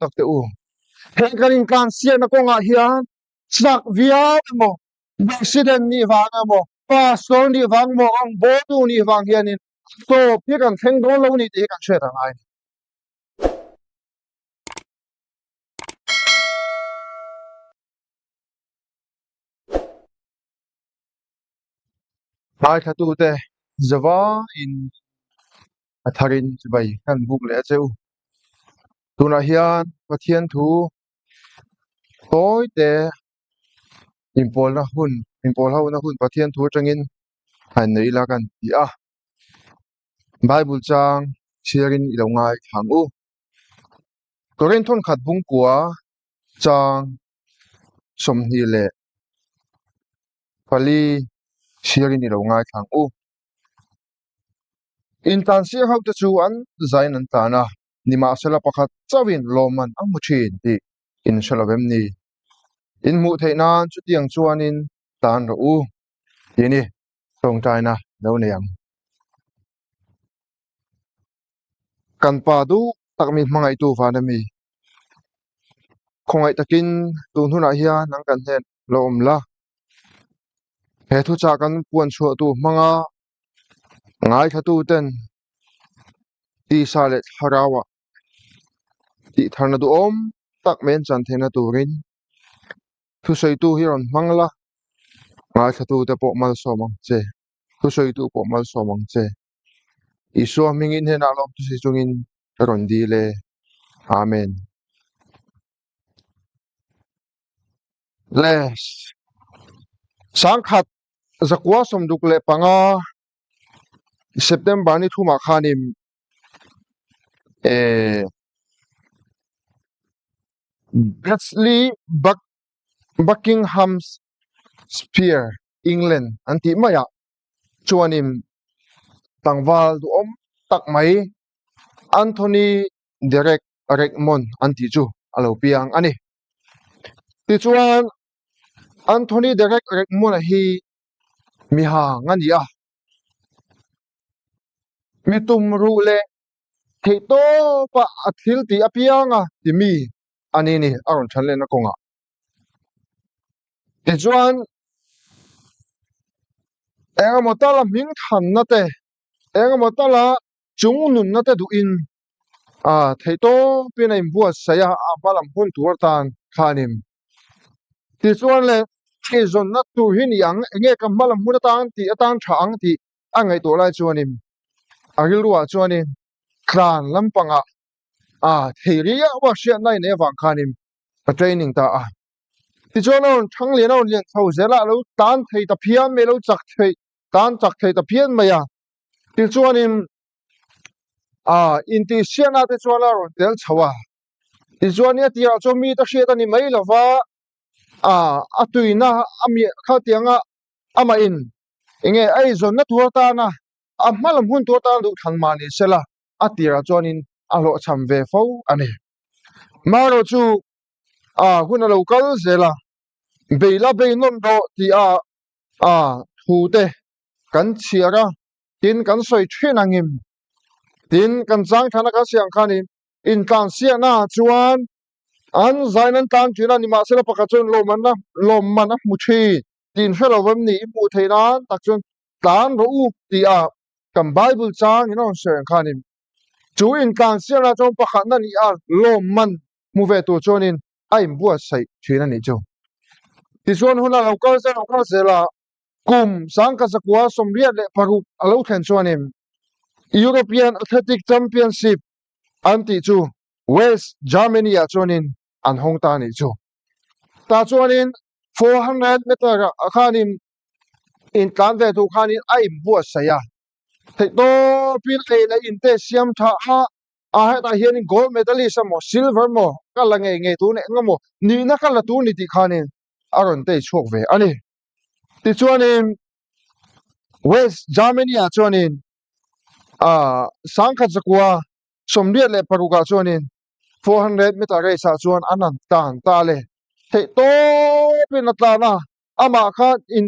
tak te u. Heng kan intlansiakna kawngah hian chak viau emaw, president nih vang emaw, pastor nih vang emaw, rawngbawltu nih vang hianin tawp hi kan thleng dawn lo ni tih hi kan hriat a ngai a ni. Ngaithlatute zavaiin a tharin chibai kan buk leh a che u. Tunah hian Pathian thu tawite inpawlna hun, inpawl hona hun Pathian thu atangin han nei ila kan ti a. Bible chang chhiarin i lo ngaithla ang u. Korinth thawnkhat bungkua chang 24 chhiarin i lo ngaithla ang u. Intlansiak hote chu an zain an tlan a, nimahsela pakhat chauhin lawmman a hmu thin tih in hre lo em ni? In hmuh theih nan chutiang chuanin tlan rawh u tih a ni tawngtaina lo nei ang. Kan pa duh tak mi hmangaihtu van a mi. Khawngaih takin tun hunah hian nang kan hnen lo awm la. He thuchah kan puan chhuah tur hmanga ngaithlatu ten tisa leh thlarauah tih tharna duhawm tak mai an chan theihna turin thusawitu hi rawn hmang la, ngaithlatu te pawh malsawm ang che, thusawitu pawh malsawm ang che. Isua hmingin hnenah lawm thusawi chungin ka rawn dil e. Amen. Le sangkhat zakua 65 September ni thumah khanin eh Bletchley Buck Buckinghamshire England an tih maiah chuanin tlangval duhawm tak mai Anthony Derek Redmond an tih chu a lo piang a ni. Tichuan Anthony Derek Redmond-a hi mi hang a ni a, mi tum ruh leh theihtawpa a thil tih apianga ti mi a ni ni a rawn than lehna kawngah. Tichuan engemaw tala hming thanna te, engemaw tala chung nunna te duhin a theihtawpin a inbuatsaih a, a hma lam hun tur atan khanin. Tichuan le eizawnna tur hi ni ang, enge ka hma lam hun atan tih atan tha ang tih a ngaihtuah lai chuanin a rilruah chuanin tlan lampangah a thei riau a hriatna a inei avang khanin a training ta a. Tichuan a rawn thang lian a rawn lian chho zel a, a lo tan thei ta phian mai, a lo chak thei, tan chak thei ta phian mai a. Tichuanin ah intihsiakna te chuan a rawn tel chho a. Tichuan a tirah chuan mite hriat a ni mai lo va, ah a tuina a mi khatianga amah in enge a eizawnna tur atana a hma lam hun tur atana duhthlan mah ni sela a tirah chuanin a hlawhchham ve fo a ni. Marawh chu a hun a lo kal zel a, bei la bei nawn rawh tih a a thu te kan chhiar a, tin kan sawi thin angin tin kan chang thana kan siam khanin intlansiahna ah chuan an zain an tlan thin a, nimahsela pakhat chuan lawmman a lawmman a hmu thin tih inhre lo em ni i hmuh theih nan tak chuan tlan rawh u tih a kan Bible chang in a rawn sawi ang khanin chu intlansiahna chuan pakhatna ni a lawmman hmu ve tur chuanin a inbuatsaih thin a nih chu. Tichuan hun a lo kal zel lo kal zel a, kum 1986 a lo thlen chuanin European Athletic Championship an tih chu West Germany ah chuanin an hawng ta a nih chu. Tah chuanin 400 meter ah khanin intlan ve tur khanin a inbuatsaih a, theihtawpin ei leh in te siam tha a, a hetah hianin gold medalist emaw silver emaw ka la ngei ngei tur eng emaw nihna ka la tur ni tih khanin a rawn tei chhuak ve a ni. Tichuanin West Germany ah chuanin ah 1986 ah chuanin 400 meter race ah chuan an han tlan ta le. Theih tawpin a tlan a, amah kha in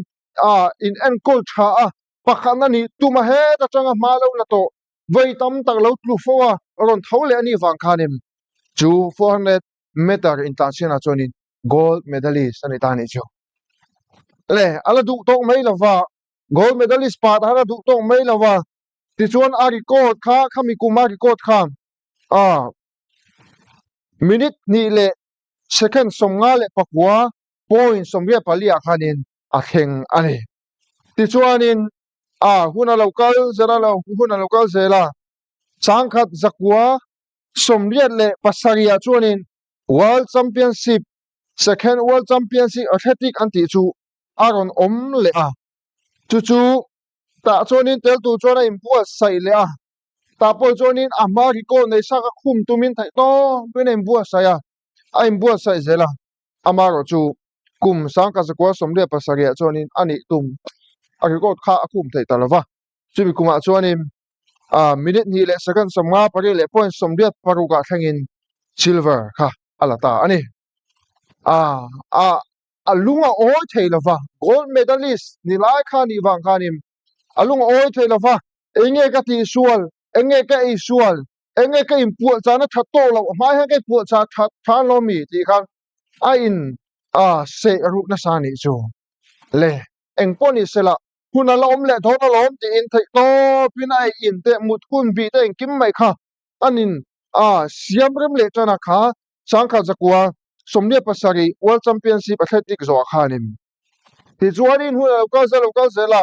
ah in enkawl tha a, pakhatna nih tuma het atanga hma lo la tawh. Vawi tam tak lo tlu fo a, rawn tho leh a nih vang khanin Chu 400 meter intlansiaknaah chuanin gold medalist a ni ta a nih chu. Le, a la duh tawk mai lova, gold medalist pa khan a duh tawk mai lova, tichuan a record kha, khami kum a record kha ah minute hnih leh second 59 point 84 ah khanin a thleng a ni. Tichuanin a hun a lo kal zel a, hun a lo kal zel a, 1987 ah chuanin World Championship, Second World Championship Athletic an tih chu a rawn awm leh a, chu chu tah chuanin tel tur chuan a inbuatsaih leh a, tah pawh chuanin a hma record nei sak a khum tumin theih tawpin a inbuatsaih a, a inbuatsaih zel a, amaherawh chu kum 1987 ah chuanin a nih tum a record kha a khum theih ta lo va, chumi kumah chuanin a minute hnih leh second 58 leh point 86 ah thlengin silver kha a la ta a ni. A a a lung a awi thei lo va, gold medalist ni lai kha nih vang khanin a lung a awi thei lo va, eng nge ka tihsual, eng nge ka eisual, eng nge ka inpuah chahna tha tawh loh, hmai hian ka inpuah chah tha tha an lo mi tih khan a in a seh ruh nasa a nih chu le. Eng pawh ni sela hun a la awm leh dawn alawm tiin theih tawpin a ei in teh mut hun bih te engkim mai kha an in a siam rem leh tan a kha 1997 World Championship Athletic zawhah khanin tichuanin hun a lo kal zel a lo kal zel a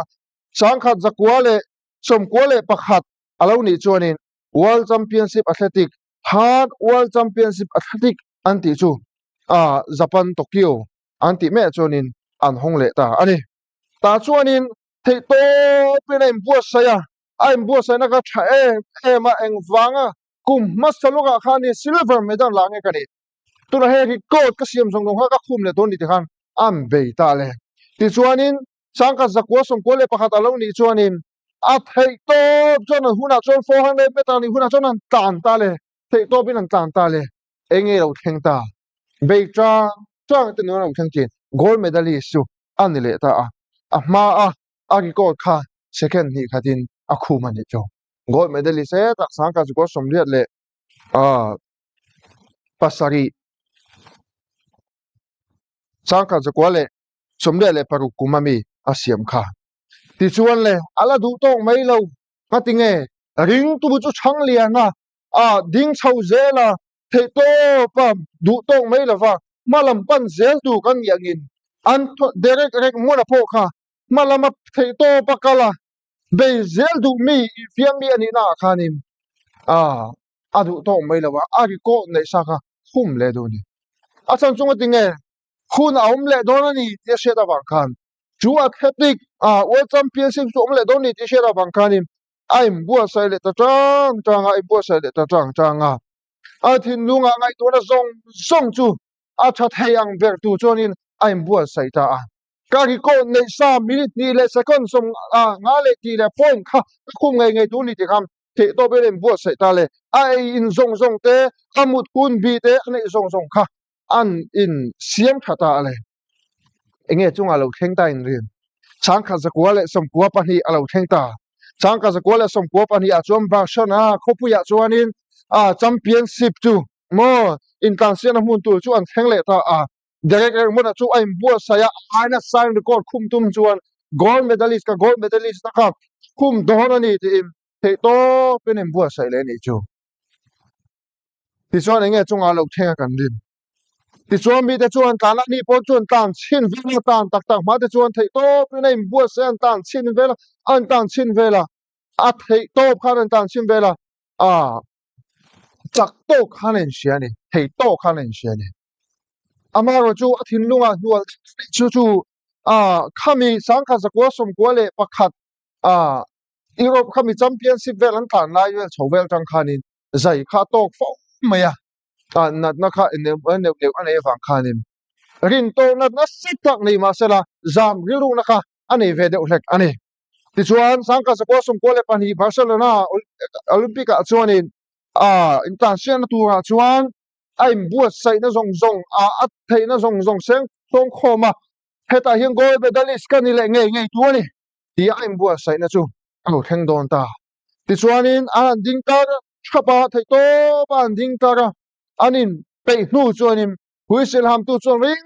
1991 a lo nih chuanin World Championship Athletic Third World Championship Athletic an tih chu a Japan Tokyo an tih maiah chuanin an hawng leh ta a ni. Tah chuanin theih tawpin a inbuatsaih a, a inbuatsaihna kha tha em em a, engvanga kum hmasa lawkah khan ni silver medal lah nge ka nih? Tunah hei record ka siam zawng zawng kha ka khum leh dawn ni tikhan an bei ta le. Tichuanin 1991 a lo nih chuanin a theih tawp chuan an hunah chuan 400 meter nih hunah chuan an tlan ta le, theih tawpin an tlan ta le, eng nge lo thleng ta? Bei chang chang te nuna lo thleng thin gold medalist chu a ni leh ta a, a hma a a record kha second hnih khatin a khum a nih chu. Gold medalist hetah 1987 1986 kum ami a siam kha. Tichuan le a la duh tawk mai lo ngatinge ringtu chu chhang lian a a ding chho zel a theih tawp a duh tawk mai lova hma lam pan zel tur kan nih angin an Derek rek hmuna pawh kha hma lama theih tawp a kal a bei zel duh mi infiam mi a nihna ah khanin a a duh tawk mai lova a record neih sa kha khum leh duh a ni. A chhan chu ngatinge hun a awm leh dawn a ni tih a hriat avang khan chu athletic a World Championship chu awm leh dawn a ni tih a hriat avang khanin a inbuatsaih leh ta chang chang a, a inbuatsaih leh ta chang chang a. A thinlungah ngaihtuahna zawng zawng chu a tha thei ang ber tur chuanin a inbuatsaih ta a. Ka record neih sa minute hnih leh second sawm nga leh tih leh point kha ka khum ngei ngei tur ni tih khan theihtawp in a inbuatsaih ta le. A ei in zawng zawng te, a mut hun bih te a neih zawng zawng kha an in siam tha ta a le. Enge chungah lo thleng ta in rin? 1992 a lo thleng ta. 1992 ah chuan Barcelona khawpuiah chuanin a championship chu maw intlansiakna hmun tur chu an thleng leh ta a. Derek Ermona chu a inbuatsaih a, a aina sign record khum tum chuan gold medalist ka gold medalist na kha khum dawn a ni tiin theihtawpin a inbuatsaih leh a nih chu. Tichuan enge chungah lo thleng a kan rin? Tichuan mite chuan tlan a nih pawh chuan tlan chhin vel a tlan tak tak hma te chuan theih tawpin a inbuatsaih an tlan chhin vel a, an tlan chhin vel a, a theih tawp khan an tlan chhin vel a, a chak tawk khan a inhria a ni, theih tawk khan a inhria a ni. Amaherawh chu a thinlungah hnual chu chu a khami 1991 a Europe khami championship vel an tlan lai vel chho vel tang khanin zai kha a tawk fo mai a, ah natna kha neuh neuh a nei avang khanin rin tawh natna sek tak nei mahsela zam rilrukna kha a nei ve deuh hlek a ni. Tichuan 1992 Barcelona Olympic ah chuanin ah intlansiakna turah chuan a inbuatsaihna zawng zawng ah a theihna zawng zawng seng tawng khawm a, hetah hian gold medalist ka ni leh ngei ngei tur a ni tia a inbuatsaihna chu a lo thleng dawn ta. Tichuanin an han ding tar thap a, theihtawp a han ding tar a. An in peih hnu chuanin whistle hamtu chuan ring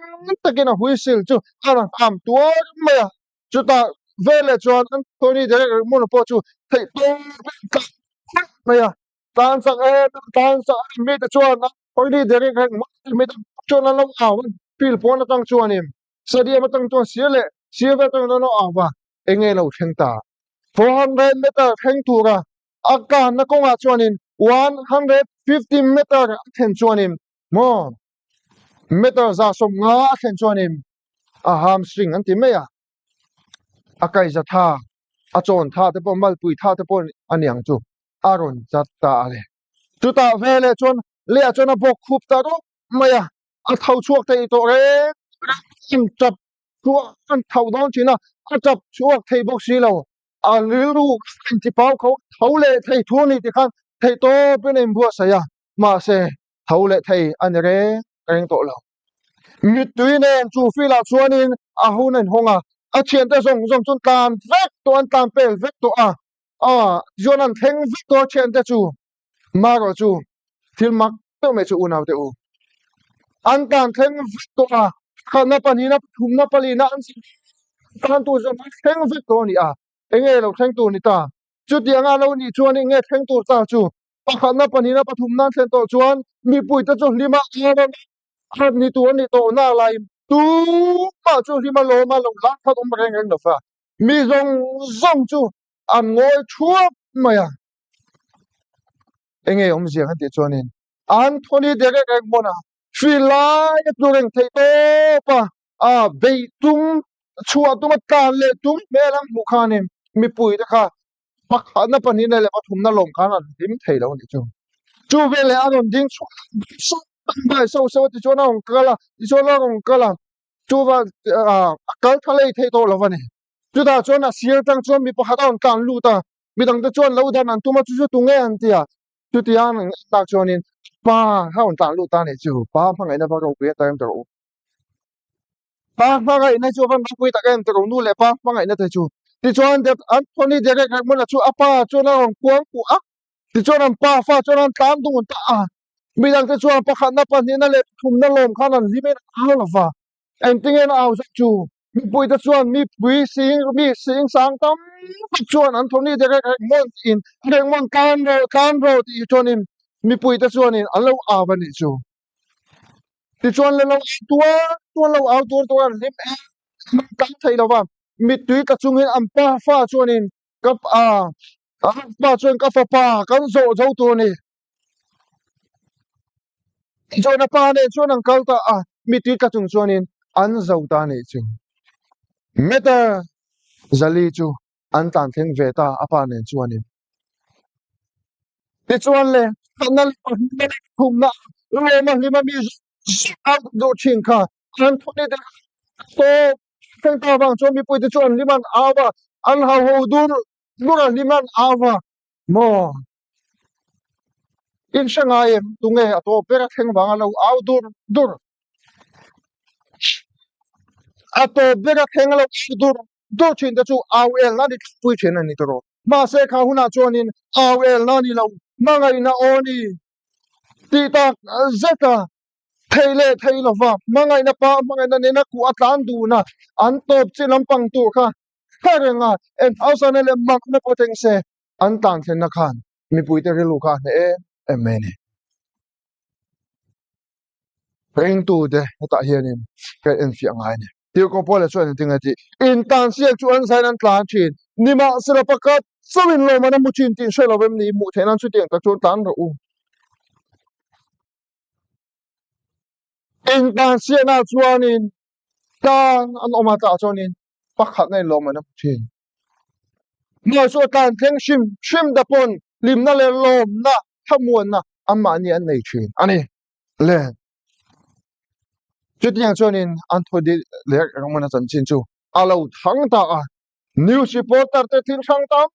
takin a whistle chu a rawn ham tuar mai a. Chutah veleh chuan Anthony Derek Regmon-a pawh chu theih tawp in tlan vek mai a. Tlan chak em em tlan chak a mite chuan Anthony Derek Regmon-a mite chuan an lo au a, field pawn atang chuanin stadium atang chuan sir leh sir vel atangin an lo au va, enge lo thleng ta? 400 meter thleng tura a kanna kawngah chuanin 150 meter a thlen chuanin maw meter 150 a thlen chuanin a hamstring an ti mai a, a kaiza tha a chawn tha te pawh malpui tha te pawh a niang chu a rawn chat ta a ni. Chutah veleh chuan lehah chuan a bawk khup ta rawp mai a, a tho chhuak thei tawh reng reng tap chhuak an tho dawn thin a, a tap chhuak thei bawk si lo. A rilru a inti pau kho tho leh thei thu a ni tih khan theih tawpin a inbuatsaih a, mahse tho leh thei a ni reng reng tawh lo. Mittui nen chu field-ah chuanin a hun a inhawng a, a thiante zawng zawng chuan tlan vek tawh an tlan pel vek tawh a, a tichuan an thleng vek tawh a thiante chu marawh chu thil mak deuh mai chu unaute u an tlan thleng vek tawh a, khatna pahnihna pathumna palihna an tan tur zawng an thleng vek tawh a ni a, enge lo thleng tur ni ta? Chutianga lo nih chuan enge thleng tur ta chu pakhatna pahnihna pathumna an thlen tawh chuan mipuite chu hlima khat ni tur a nih tawh na laiin tumah chu hlima lawma lo lak khat awm reng reng lo va, mi zawng zawng chu an ngawi thuap mai a. Enge awmzia kan tih chuanin Anthony Derek Regmon-a hri lai a tlu reng theih tawp a, a beih tum chhuah tum a tlan leh tum hmel an hmuh khanin mipuite kha pakhatna pahnihna leh pathumna lawm khan an hlim thei lo a nih chu. Chu veleh a rawn ding chhuak a, sauh sauh a tichuan a rawn kal a, tichuan a rawn kal a, chuva a kal tha lei theih tawh lo a ni. Chutah chuan a sir atang chuan mi pakhat a rawn tlan lut a, midangte chuan lo dan an tum a, chu chu tunge an ti a, chutia an en tak chuanin pa kha a rawn tlan lut ta a nih chu, pa hmangaihna va ropui a ta em ta rawh u. Pa hmangaihna chu a van ropui tak em ta rawh u, nu leh pa hmangaihna te chu. Tichuan Anthony Derek Raymond-a chu a pa chuan a rawn kuang kuah a, tichuan an pa fa chuan an tlan dun ta a. Midangte chuan pakhatna pahnihna leh pathumna lawm khan an hlim in an au lo va, engtinge an au zawk chu? Mipuite chuan mipui sing mi sing sang tam tak chuan an thawni te rek rek mawn tiin rek mawn tlan rawh tlan rawh tih chuanin mipuite chuanin an lo au a nih chu. Tichuan le lo au tuar tuar lo au tur tur an hlim em em an tlan thei lo va, mittui tla chungin an pa fa chuanin ka pa pa chuan ka fapa kan zawh zo tur a ni. Tichuan a pa nen chuan an kal ta a, mittui tla chung chuanin an zo ta a nih chu. Meter zali chu an tlan thleng ve ta a pa nen chuanin. Tichuan le, thatna leh pahnihna leh pathumna lawma hlima mi zawng zawng duh thin kha an thawni te tawp thleng ta vang chuan mipuite chu an hlim an au a, an hau ho dur dur a hlim an au a maw? In hre ngai em? Tunge a tawp ber a thleng vang a lo au dur dur. A tawp ber a thleng a lo au dur dur thin te chu au el na ni thlangpui thin a ni tawh. Mahse kha hunah chuanin au el na ni lo, hmangaihna aw ni tih tak zet a thei leh thei lova hmangaihna pa hmangaihna nena kuh a tlan dun a, an tawp chi lampang tur kha hre reng a, eng hausana leh makna pawh thleng se an tlan thlenna khan mipuite rilru kha a hneh em em mai a ni. Ringtute hetah hianin kan enfiah ngai a ni. Tirhkoh Paula chuan engtin nge tih? Intansiak chu an zain an tlan thin, nimahsela pakhat chauhin lawm an a hmu thin tih hre lo em ni? Hmuh theih nan chutiang tak chuan tlan rawh u. Intansiaknaah chuanin tlan an awm a, tah chuanin pakhatna in lawm an a hmu thin. Hnuai chu a tlan thleng hrim hrim ta pawn hlimna leh lawmna thlamuanna anmahni an nei thin a ni. Le chutiang chuanin an thaw dil leh Ramana chanchin chu a lo thang ta a, news reporter te thil hrang tam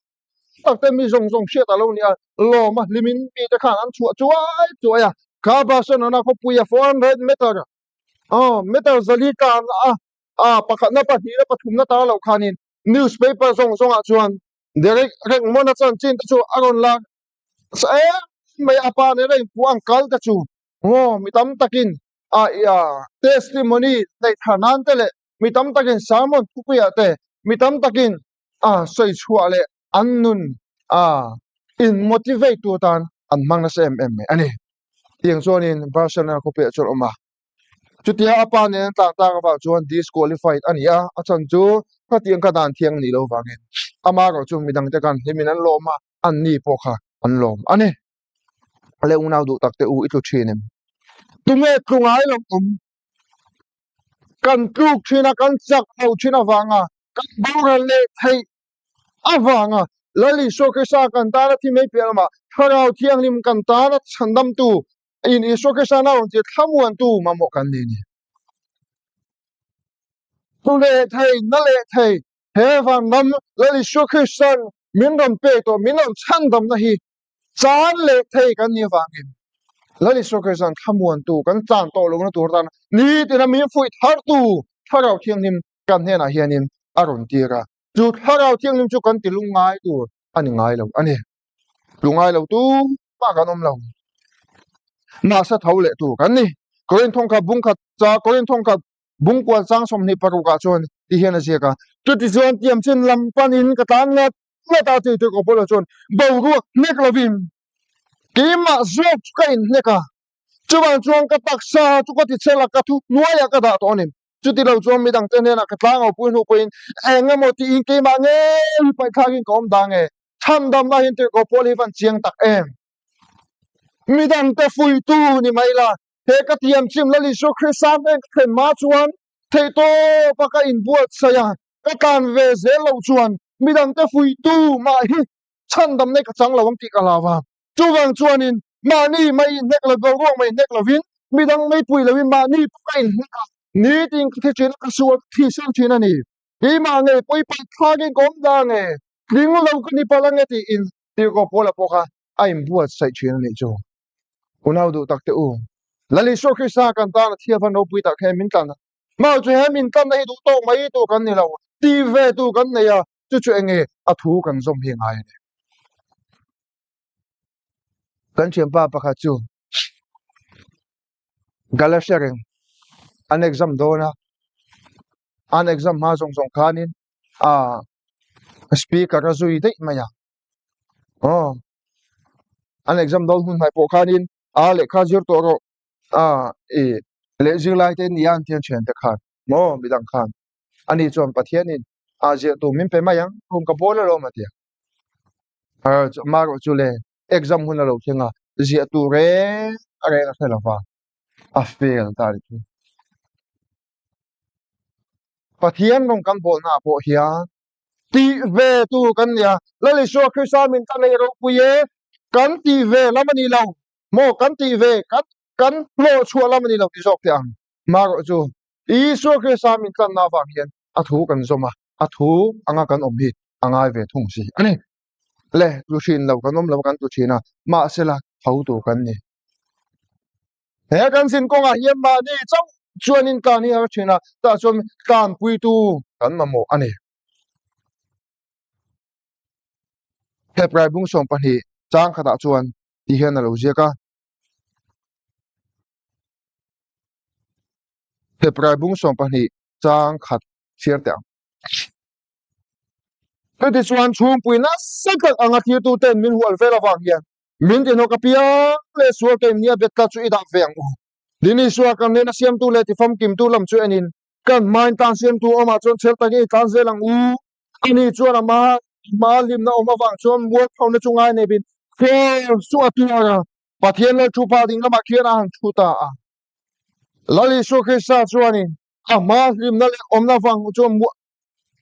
tak te mi zawng zawng hriat a lo ni a, lawm a hlimin mite khan an chhuah chuai chuai a, kha Barcelona khawpuia 400 meter aw meter zali tlan a a pakhatna pahnihna pathumna tar loh khanin newspaper zawng zawngah chuan Derek Rengmawna chanchin te chu a rawn lak sa em mai a, pa nen a inpuh ang kal te chu. Maw mi tam takin a testimony neih thar nan te leh mi tam takin sermon thupuiah te mi tam takin a sawi chhuah leh an nun a in motivate tu atan an hmang nasa em em mai a ni. Tiang chuanin Barcelona khawpuiah chuan a awm a. Chutia a pa nen an tlan tak avang chuan disqualified a ni a, a chhan chu khatiang kha dan thiang a nih loh vangin ama erawh chu midangte khan hlimin an lawm a, anni pawh kha an lawm a ni. Le unau duh tak te u i tlu thin em? Tunge tlu ngai lo awm? Kan tluk thin a, kan chak lo thin avanga kan boral leh theih avanga Lal Isua Krista kan tana thi mai piah lamah Thlarau Thianghlim kan tana chhandamtu in Isua Krista naupang chu thlamuantu mamawh kan ni a ni. Thu leh thei, na leh thei, he vanram Lal Isua Krista'n min rawn pek tawh, min rawn chhandamna hi chan leh thei kan nih avangin Lal Isua Krista'n thlamuantu kan tlan tawh lohna tur tan nitina min fuih thartu Thlarau Thianghlim kan hnenah hianin a rawn tir a. Chu Thlarau Thianghlim chu kan ti lungngai tur a ni ngai lo a ni. Lungngai lo tu mah kan awm lo. Nasa tho leh tur kan ni. Korinth thawngkhat bungkhat cha Korinth thawngkhat bungkual chang 26 ah chuan ti hian a ziak a. Chutichuan tiamchin lam panin ka tlan ngat ngat a tih tur Paula chuan boruak hnek lovin keimah zawk chu ka inhnek a. Chuvang chuan ka taksa chu ka tichhel a, ka thu hnuaiah ka dah tawh a ni. Chuti lo chuan midang te hnenah ka tlangau pui hnu pawhin eng emaw tiin keimah ngei paihthlakin ka awm dah nge? Chhandamna hian tirhkoh pawl hi van chiang tak em? Midang te fuihtu ni mai la, he ka tiamchim Lal Isua Krista hnen ka thlen hma chuan theihtawpa ka inbuatsaih a, ka tlan ve zel loh chuan midang te fuihtu mah hi chhandamna hi ka chang lo ang tih ka hlau a. Chuvang chuanin mahni mai inhnek lo, boruak mai inhnek lovin, midang mai pui lovin mahni pawh ka inhnek a, nitin ka thi thin a, ka sual ka thihsan thin a ni. Keimah nge pawi paih thlakin ka awm dah nge, tling lo ka ni palh ange tiin Tirhkoh Paula pawh kha a inbuatsaih thin a nih chu. Unau duh tak te u, Lal Isua Krista kan tan a thil van ropui tak he min tlan a, Mau chu he min tlanna hi duh tawk mai tur kan ni lo, ti ve tur kan nei a, chu chu enge a thu kan zawm hi ngai a ni. Kan thianpa pakhat chu Galatia reng an exam dawn a, an exam hma zawng zawng khanin ah speaker a zui daih mai a, aw an exam dawn hun hmai pawh khanin a lehkha zir tawh rawh ah ih leh zirlai te nia an ti a thiante khan maw midang khan ani chuan Pathianin ah ziah tur min pe mai ang room ka bawl alawm a ti a. Marawh chu le exam hun a lo thleng a, ziah tur reng reng a hre lo va, a fail ta a ni chu. Pathian rawng kan bawlnaah pawh hian tih ve tur kan nia, Lal Isua Krista min ta nei ropui e, kan tih ve lam a ni lo maw, kan tih ve kan kan hlawh chhuah lam a ni lo ti zawk teh ang. Marawh chu Isua Krista min tlanna avang hian a thu kan zawm a, a thu anga kan awm hi a ngai ve thung si a ni. Le, tlu thin lo kan awm lo kan tlu thin a, mahsela tho tur kan ni. He kan zin kawngah hian mahni chauh chuanin tlan hi a har thin a, tah chuan tlanpuitu kan mamawh a ni. Hebrai bung 12 chang khatah chuan ti hian a lo ziak a. Hebrai bung 12 chang khat chhiar teh ang. Chutichuan chhungpui nasa tak anga thirtuten min hual vel avang hian min tihnawk apiang leh sual keimni a bet tlat chu i dah ve ang u. Din Isua kan nena siamtu leh tifamkimtu lam chu enin kan hmain tan siamtu awmah chuan chhel takin i tlan zel ang u. Ani chuan ama hma hlimna awm avang chuan mualphona chu ngai nepin khawl chu a tuar a, Pathian lal thupa ding lamah khian a han thu ta a. Lal Isua Krista chuanin a hma hlimna leh awmna avang chuan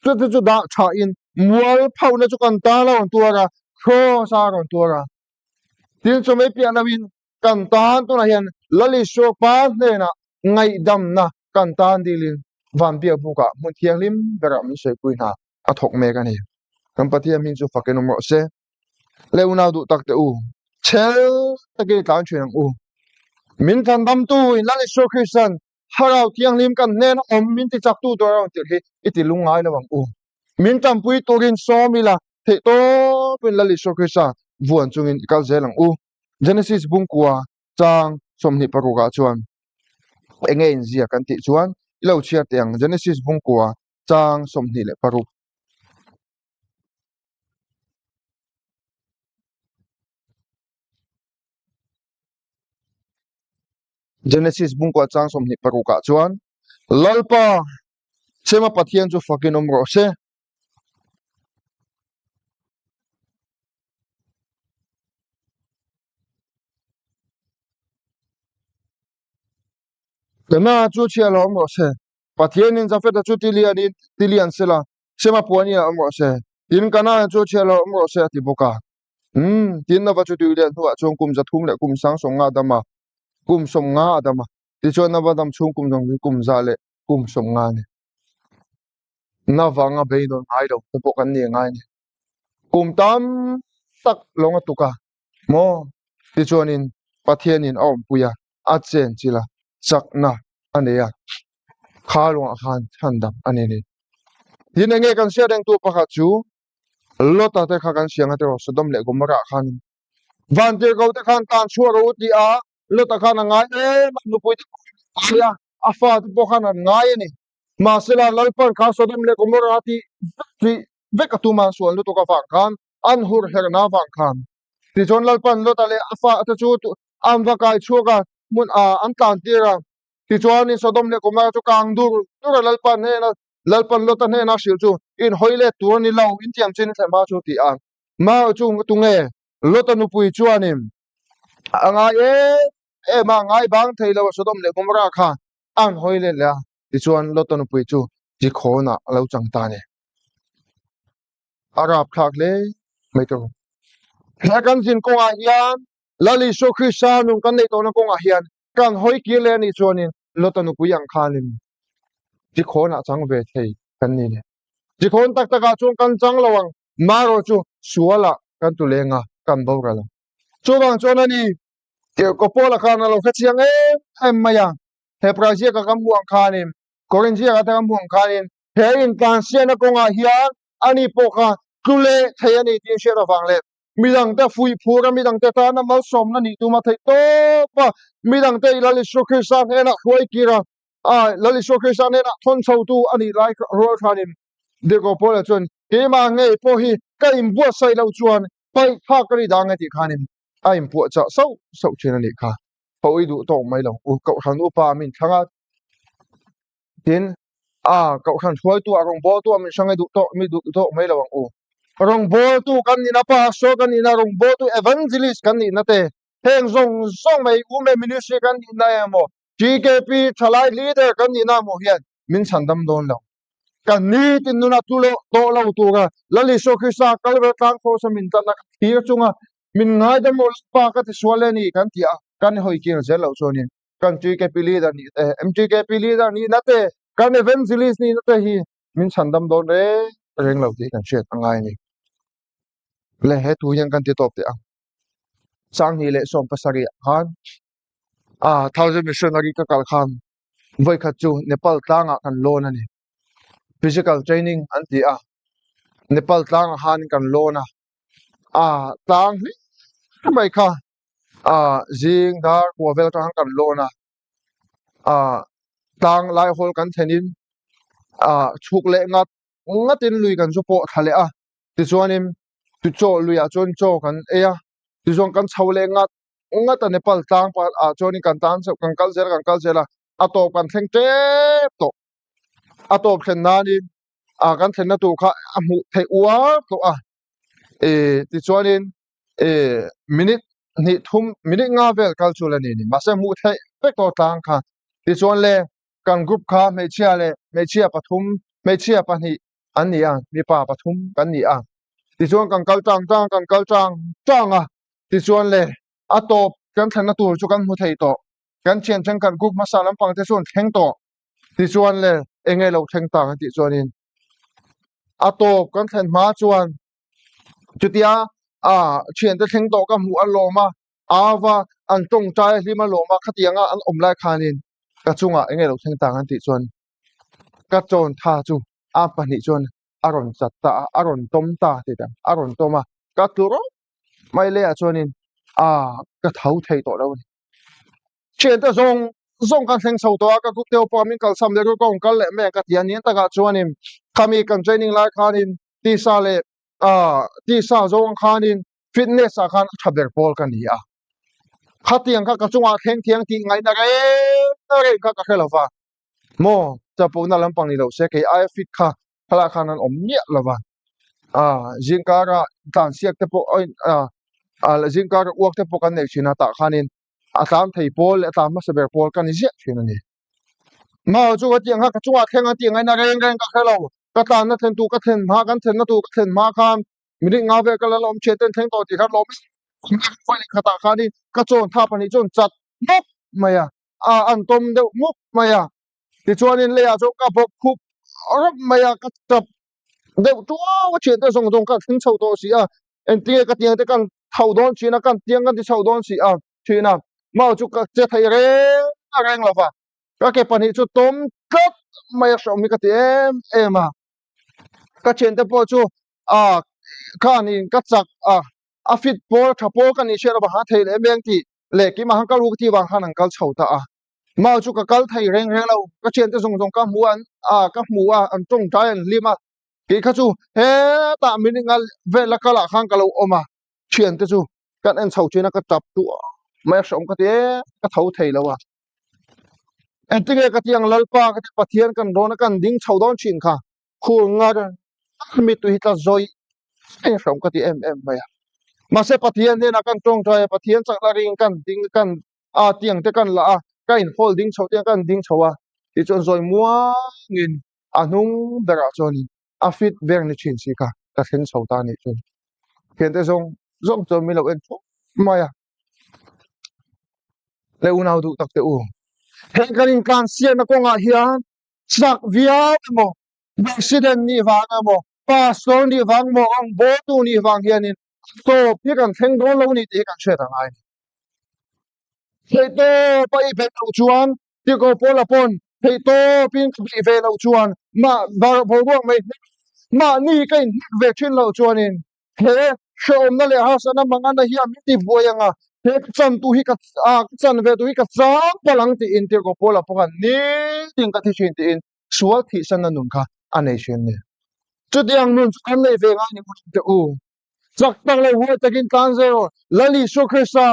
chute chu dah thain mual phohna chu kan tan a rawn tuar a, cross a rawn tuar a. Tin, chumei piah loin kan tan tunah hian Lal Isua Pa hnenah ngaihdamna kan tan dilin van biak bukah hmun thianghlim berah min sawipui hna a thawk mek a ni. Kan Pathian hming chu fakin awm rawh se. Le unau duh tak te u, chhel takin i tlan thin ang u. Min thandamtu in Lal Isua Krista'n Thlarau Thianghlim kan hnena awm min ti chaktu tur a rawn tirh hi i ti lungngai lo ang u. Min tanpui turin sawm ila theih tawpin Lal Isua Krista vuan chungin i kal zel ang u. Genesis bungkua chang 26 ah chuan eng nge inziak kan tih chuan i lo chhiar teh ang Genesis bungkua chang 26. Genesis bungkua chang 26 ah chuan Lalpa Sema Pathian chu fakin awm rawh se. Kana chu chhia lo awm rawh se. Pathianin Jafeta chu tilianin tilian sela, Sema puanin a awm rawh se. Tin, Kanaan chu chhia lo awm rawh se a ti bawk a. Umm, tin Nova chu tui lian hnuah chuan kum 300 leh kum 150 a dam a, kum 50 a dam a. Tichuan Nova dam chhung kum zawng chu kum 150 a ni. Navanga beinawn ngai lo te pawh kan ni ngai a ni. Kum tam tak lawng a tuk a maw? Tichuanin Pathianin a awmpui a, a chen chilh a, chakna a nei a, kha lawngah khan chhandam a ni a ni. Tin enge kan hriat reng tu pakhat chu Lota te kha kan hria nga tiraw Sodom leh Gomorrah khan vantirhko te khan tan chhuah rawh u tih a Lota khan a ngai em a, nupui te pawh an ngai a, a fate pawh khan an ngai a ni. Mahsela Lalpan kha Sodom leh Gomorrah tih tih vek a tum a, sual lutuk avang khan, an hur herna avang khan. Tichuan Lalpan Lota leh a fa te chu an va kai chhuak a, hmun ah an tlan tir a. Tichuanin Sodom leh Gomorrah chu kang dur dur a, Lalpan hnena Lalpan Lota hnena hrilh chu, In hawi let tur a ni lo, in tiam chin i thlen hma chu ti a. Mah chu tunge? Lota nupui chuanin a ngai em em a, ngai bang thei lo a Sodom leh Gomorrah kha an hawi let leh a, tichuan Lota nupui chu Jikhawnah a lo chang ta a ni. A rapthlak hle mai tur. He kan zin kawngah hian Lal Isua Krista nun kan neih tawhna kawngah hian kan hawi kir leh a nih chuanin Lota nupui ang khanin Jikhawnah chang ve thei kan ni le. Jikhawn tak takah chuan kan chang lo ang, marawh chu sualah kan tu leng a, kan boral ang. Chuvang chuan a ni, Tirhkoh Paula khan a lo hrechiang em em mai a, Hebrai ziaka kan hmuh ang khanin, Korin ziaka te kan hmuh ang khanin, he intlansiahna kawngah hian ani pawh kha tlu leh thei a ni tih hriat avang leh midangte fuih phur a, midangte tana malsawmna nih tuma theih tawp a, midangte i Lal Isua Krista hnenah hruai kir a, Lal Isua Krista hnenah thawn chhotu a nih lai rual khanin Tirhkoh Paula chuan, Keimah ngei pawh hi ka inbuatsaih loh chuan paih thlak ka ni dang e tih khanin a inpuahchah sauh sauh thin a nih kha. Ho i duh tawk mai lo. U Kohhran upa min thlang a, tin a Kohhran hruaitu a rawngbawltu a min hrang i duh tawk mi duh tawk mai lo ang u. Rawngbawltu kan nihna, pastor kan nihna, rawngbawltu evangelist kan nihna te heng zawng zawng mai ume ministry kan nihna emaw TKP thalai leader kan nihna emaw hian min chhandam dawn lo. Kan nitin nuna tlu loh tawh lo tura Lal Isua Krista Kalvar tlang khawsa min tlanna kha thlir chunga min ngaidam aw Lalpa ka ti sual e ni kan ti a, kan hawi kir zel loh chuanin kan TKP leader nih te, MTKP leader nihna te, kan evangelist nihna te hi min chhandam dawn reng reng lo tih kan hriat a ngai a ni. Le he thu hian kan ti tawp teh ang. 2017 ah khan ah Thousand Missionary ka kal khan vawikhat chu Nepal tlangah kan lawn a ni. Physical training an ti a, Nepal tlangah khan kan lawn a, a tlang hlim mai kha a zing dar kua vel atang khan kan lawn a, a tlang lai hawl kan thlenin a chhuk leh ngat ngatin lui kan zu pawh thla leh a, tichuanin chaw luiah chuan chaw kan ei a, tichuan kan chho leh ngat ngat a Nepal tlang ah chuanin kan tan chauh kan kal zel a kan kal zel a, a tawp kan thleng tep tawh, a tawp thlen nanin a kan thlenna tur kha a hmuh theih uar tawh a eh tichuanin eh minute hnih thum minute nga vel kal chu la ni ni mahse hmuh theih vek tawh tlang kha tichuan le kan group kha hmeichhia leh hmeichhia pathum hmeichhia pahnih an ni a mipa pathum kan ni a tichuan kan kal tang tang kan kal tang tang a tichuan le a tawp kan thlenna tur chu kan hmu thei tawh kan thian thenkhat group hmasa lampang te chu an thleng tawh Tichuan le, enge lo thleng tak a tih chuanin a tawp kan thlen hma chuan chutia a thiante thleng tawh ka hmuh a lawm a, ava an tawngtai a hlim a lawm a, khatianga an awm lai khanin ka chungah enge lo thleng tak an tih chuan ka chawn tha chu a pahnih chuan a rawn chat ta a, a rawn tawm ta tih ang, a rawn tawm a, ka tlu rawp mai leh ah chuanin a ka tho thei tawh lo a ni. Thiante zawng zawng kan thleng chho tawh a, ka group te ho pawh min kalsam leh ru ka rawn kal leh mai ang ka ti a, ni takah chuanin khami kan training lai khanin tisa leh ah tisa zawng khanin fitness ah khan a tha ber pawl ka ni a, khatiang kha ka chungah thleng thiang tih ngaihna reng reng kha ka hre lo va, maw chapona lampang ni lo se kei aia fit kha thlalak khan an awm miah lo va, ah zingkara tlansiak te pawh ah ah zingkara uak te pawh kan neih thin a tah khanin a tlan thei pawl leh a tlan hmasa ber pawl ka ni ziah thin a ni. Mau chu ka tih ang kha ka chungah thleng a tih ngaihna reng reng ka hre lo, ka tlanna thlen tur ka thlen hma kan thlenna tur ka thlen hma khan minute nga vel ka la lawm thian ten thleng tawh tih kha lawm vawi leh khatah khanin ka chawn tha pahnih chuan chat mup mai a, a an tawm deuh mup mai a, tichuanin leiah chuan ka bawk khup rawp mai a, ka tap deuh tuau a thiante zawng zawng kha thleng chho tawh si a, engtinge ka tiang te kan tho dawn thin a, kan tiang kan ti chho dawn si a thin a, mau chu ka che thei reng a reng lo va, ka ke pahnih chu tawm tlat mai a hreawm hi ka ti em em a, ka thiante pawh chu ah khanin ka chak a, a fit pawl tha pawl ka nih hriat avang khan a thei leh em em tih leh keimah khan ka ruk tih vang khan an kal chho ta a. Mau chu ka kal thei reng reng lo, ka thiante zawng zawng ka hmu a, ah ka hmu a, an tawngtai an hlim a, kei kha chu hetah minute nga vel a kal ah khan ka lo awm a, thiante chu kan en chho thin a, ka tap duh mai a hrehawm ka ti em, ka tho thei lo a, engtinge ka ti ang Lalpa ka ti Pathian kan rawn a kan ding chho dawn thin kha, khur ngar mittui hi tla zawih zawih a hrehawm ka ti em em mai a, mahse Pathian hnenah kan tawngtai a, Pathian chakna ring kan ding kan a tiang te kan la a, ka in hawl ding chho tiang kan ding chho a, tichuan zawi muangin a hnung berah chuanin a fit ber ni thin si kha ka thleng chho ta anih chu. Thiante zawng zawng chuan min lo en thup mai a, le unau duh tak te u, he kan intlansiakna kawngah hian chak viau emaw President nih vang emaw Pastor nih vang emaw rawngbawltu nih vang hianin tawp hi kan thleng dawn lo ni tih hi kan hriat a ngai a ni. Theihtawp a i beih loh chuan Tiko Paula pawn theihtawpin ka beih ve loh chuan mah boruak mai hnek mahni ka inhnek ve thin loh chuanin he hrehawmna leh harsatna mangana hian min ti buai ang a, he ka chantu hi ka ah ka chan ve tu hi ka chang palh ang tiin Tiko Paula pawh khan nitin ka thi thin tiin sual thihsanna nun kha a nei thin a ni. Chutiang nun chu kan nei ve ngai ni hmun teh u. Chak tak leh huai takin tlan zel rawh. Lal Isua Krista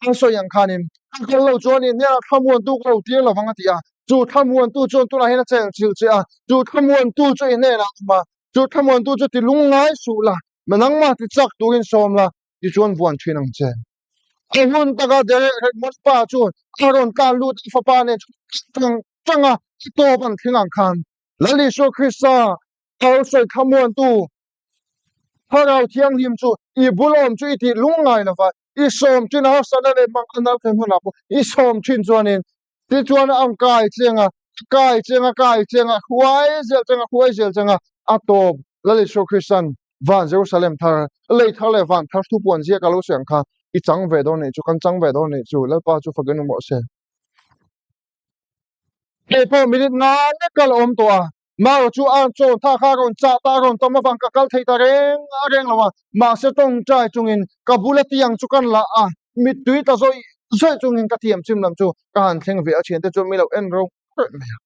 a sawi ang khanin ka kal lo chuan i hnenah thlamuantu ka lo tir lovang a ti a. Chu thlamuantu chuan tunah hian a cheng chilh che a, chu thlamuantu chu i hnenah a awm a, chu thlamuantu chu ti lungngai suh la, nangmah ti chak turin sawm la, tichuan vuan thin ang che. A hun taka Derek Redmond pa chu a rawn tlan lut a, fapa nen chuan tang tanga a tawp an thleng ang khan Lal Isua Krista a lo sawi thlamuantu Thlarau Thianghlim chu i bul awm chu i tih lungngai lo va, i sawm thin a, harsatna leh manganna thlen hunah pawh i sawm thin chuanin tichuan a ang kai cheng a, kai cheng a, kai cheng a, hruai zel cheng a, hruai zel cheng a, a tawp Lal Isua Kristan van Jerusalem thar, lei thar leh van thar thu puan ziak a lo sawi ang kha i chang ve dawn nih chu, kan chang ve dawn nih chu, Lalpa chu fakin awm rawh se. Kei pawh minute nga lek ka la awm tawh a, Maro chu a chawn tha kha a rawn chah ta, a rawn tawm avang ka kal thei ta reng a reng lo a, mahse tawngtai chungin ka bula tiang chu kan la a, mittui tla zawih zawih chungin ka thiam chim lam chu ka han thleng ve a, thiante chuan mi lo en ro reuh mai a.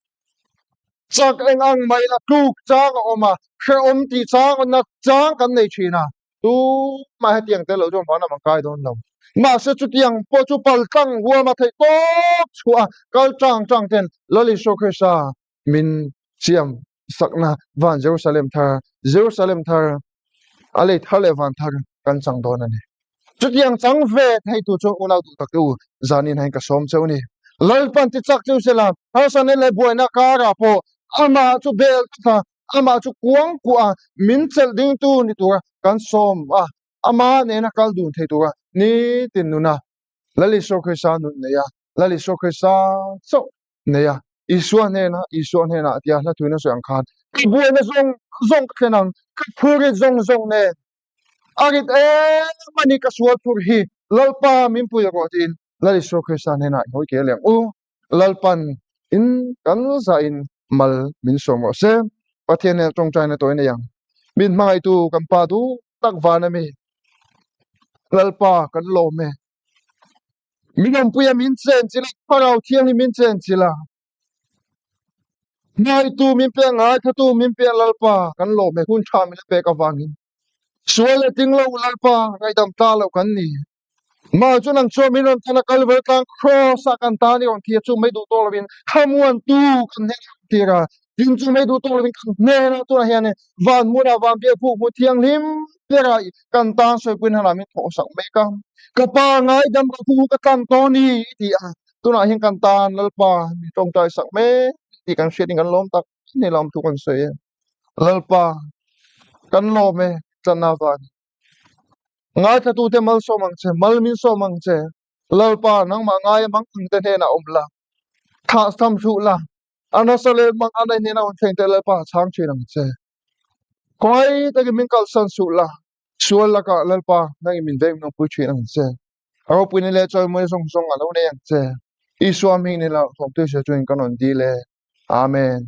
Chak eng ang mai la tluk chang a awm a, hrehawm tih chang nat chang kan nei thin a, tumah hetiang tel lo chuan vanram an kai dawn lo. Mahse chutiang pawh chu paltlang huam a theih tawp chhuah a, kal tang tang ten Lal Isua Krista min siam sakna van Jerusalem thar, Jerusalem thar, a lei thar leh van thar kan chang dawn a ni. Chutiang chang ve thei tur chuan unau duh tak te u, zanin hian ka sawm cheu a ni. Lalpan ti chak cheu sela, harsatna leh buaina karah pawh amah chu bel tlat a, amah chu kuang kuah a, min chelh dingtu ni tura kan sawm a, amah nena kal dun thei tura nitin nuna Lal Isua Krista nun nei a, Lal Isua Krista chauh nei a, Isua hnenah, Isua hnenah tia hla thuin a sawi ang khan, ka buaina zawng zawng ka thlen ang, ka phurrit zawng zawng nen, a rit em a ni ka sual phur hi, Lalpa min pui rawh tiin Lal Isua Krista hnenah i hawi kir leh ang u. Lalpan in kan zahin mal min sawm rawh se. Pathian hnenah tawngtaina tawi nei ang. Min hmangaihtu kan Pa duh tak van a mi. Lalpa kan lawm e. Min awmpuia min chen chilh a, Thlarau Thianghlim min chen chilh a. Hmaitu min pe a, ngaithlatu min pe a Lalpa kan lawm e, hun tha min la pek avangin. Sual leh tling lo Lalpa ngaihdam ta loh kan ni. Mah chu nang chuan min rawn tan a, Kalvari tlang Kraws ah kan tan i rawn thi a, chu mai duh tawk lovin thlamuantu kan hnenah rawn tir a, tin chu mai duh tawk lovin kan hnenah tunah hian van hmunah van biak buk hmu thianghlim berah kan tan sawipuiin hanah min thawhsak mek a. Ka pa ngaidam ka pu ka tlan tawh a ni i ti a, tunah hian kan tan Lalpa min tawngtai sak mek tih kan hriatin kan lawm tak ni lawm thu kan sawi e. Lalpa kan lawm e tlanna avangin. Ngaithlatute malsawm ang che, mal min sawm ang che. Lalpa nangmah ngaia mang ang te hnenah awm la, thah tham hruh la, a nasa leh mang a nei hnenah awm thleng te Lalpa chhang thin ang che. Khawngaih takin min kalsan suh la, sual lakah Lalpa nangin min veng nungpui thin ang che. A ropuina leh chawimawi zawng zawng a lo nei ang che. Isua hming ni lo, thawmtu Isua chuan kan rawn dil e. Amen.